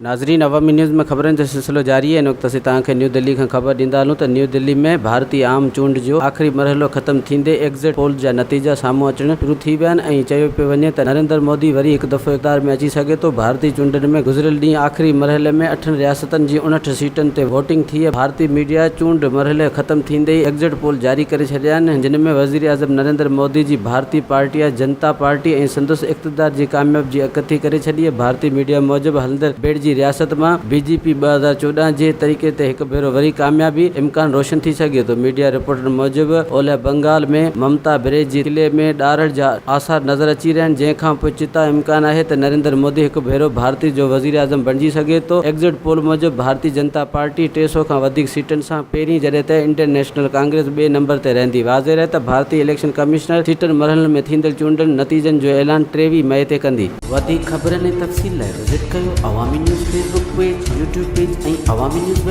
ناظرين عوامي نيوز ۾ خبرن جو سلسلو جاري آهي ان وقت اسين توهان کي نيو دهلي کان خبر ڏيندا هلون ته نيو دهلي ۾ ڀارتي عام چونڊ جو آخري مرحلو ختم ٿيندي ايگزٽ پولز جا نتيجا سامهون اچڻ شروع ٿي ويا آهن ۽ چيو پيو وڃي ته نريندر مودي وري هڪ دفعو اقتدار ۾ اچي سگهي ٿو ڀارتي چونڊن ۾ گذريل ڏينهن آخري مرحلي ۾ اٺن رياستن جي 59 سيٽن تي ووٽنگ ٿي ڀارتي ميڊيا چونڊ مرحلي ختم ٿيندي ئي ايگزٽ پول جاري ڪري ڇڏيا آهن جن ۾ وزيراعظم نريندر مودي جي ڀارتي پارٽيا جنتا پارٽي ۽ سندس اقتدار جي ڪامياب جي اڳڪٿي ڪري ڇڏي. ڀارتي ميڊيا موجب هلندڙ ٻيڙ جي رياست مان بي جي پي 2014 جي طريقي تي هڪ ڀيرو وري ڪاميابي امڪان روشن ٿي سگهي ٿو. ميڊيا رپورٽن موجب اولهه بنگال ۾ ممتا بريج جي قلعي ۾ ڏارڻ جا آثار نظر اچي رهيا آهن جنهن کان پوء چتاء امڪان آهي ته نريندر مودي هڪ ڀيرو ڀارتي جو وزيراعظم بڻجي سگهي ٿو. ايگزٽ پول موجب ڀارتي جنتا پارٽي 300 کان وڌيڪ سيٽن سان پهرين جڏهن ته انڊين نيشنل ڪانگريس ٻئي نمبر تي رهندي. واضح رهي ته ڀارتي اليڪشن ڪمشنر سيٽن مرحلن ۾ ٿيندڙ چونڊن نتيجن جو اعلان 23 مئي تي ڪندي. وڌيڪ خبرن ۽ تفصيل لاء وزٽ ڪيو Awami news Facebook page, YouTube page ۽ Awami news.